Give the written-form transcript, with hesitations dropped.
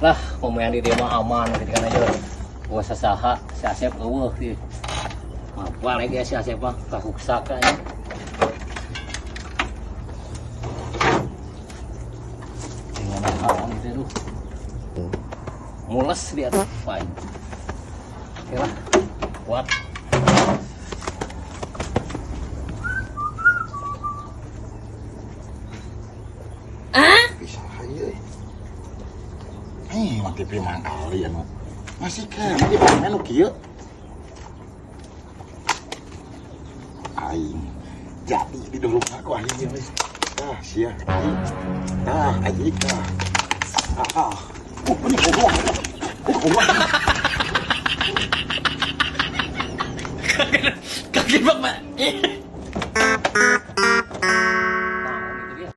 Lah, pemain di dia mah aman gitu kan aja. Gua sasaha si Asep eueuh di. Mah balik ya si Asep mah kahuksak aja. Dengan naon itu duh. Mules dia tuh, Pak. Oke lah. Kuat. Bisa aja. Eh, mati TV Mang Ali anu. Masih kene di nu kieu. Aing jadi didorong aku aing geus. Ah, sia. Ah, aing ah. Ah, ah. Ini goblok. Goblok. Kaget banget.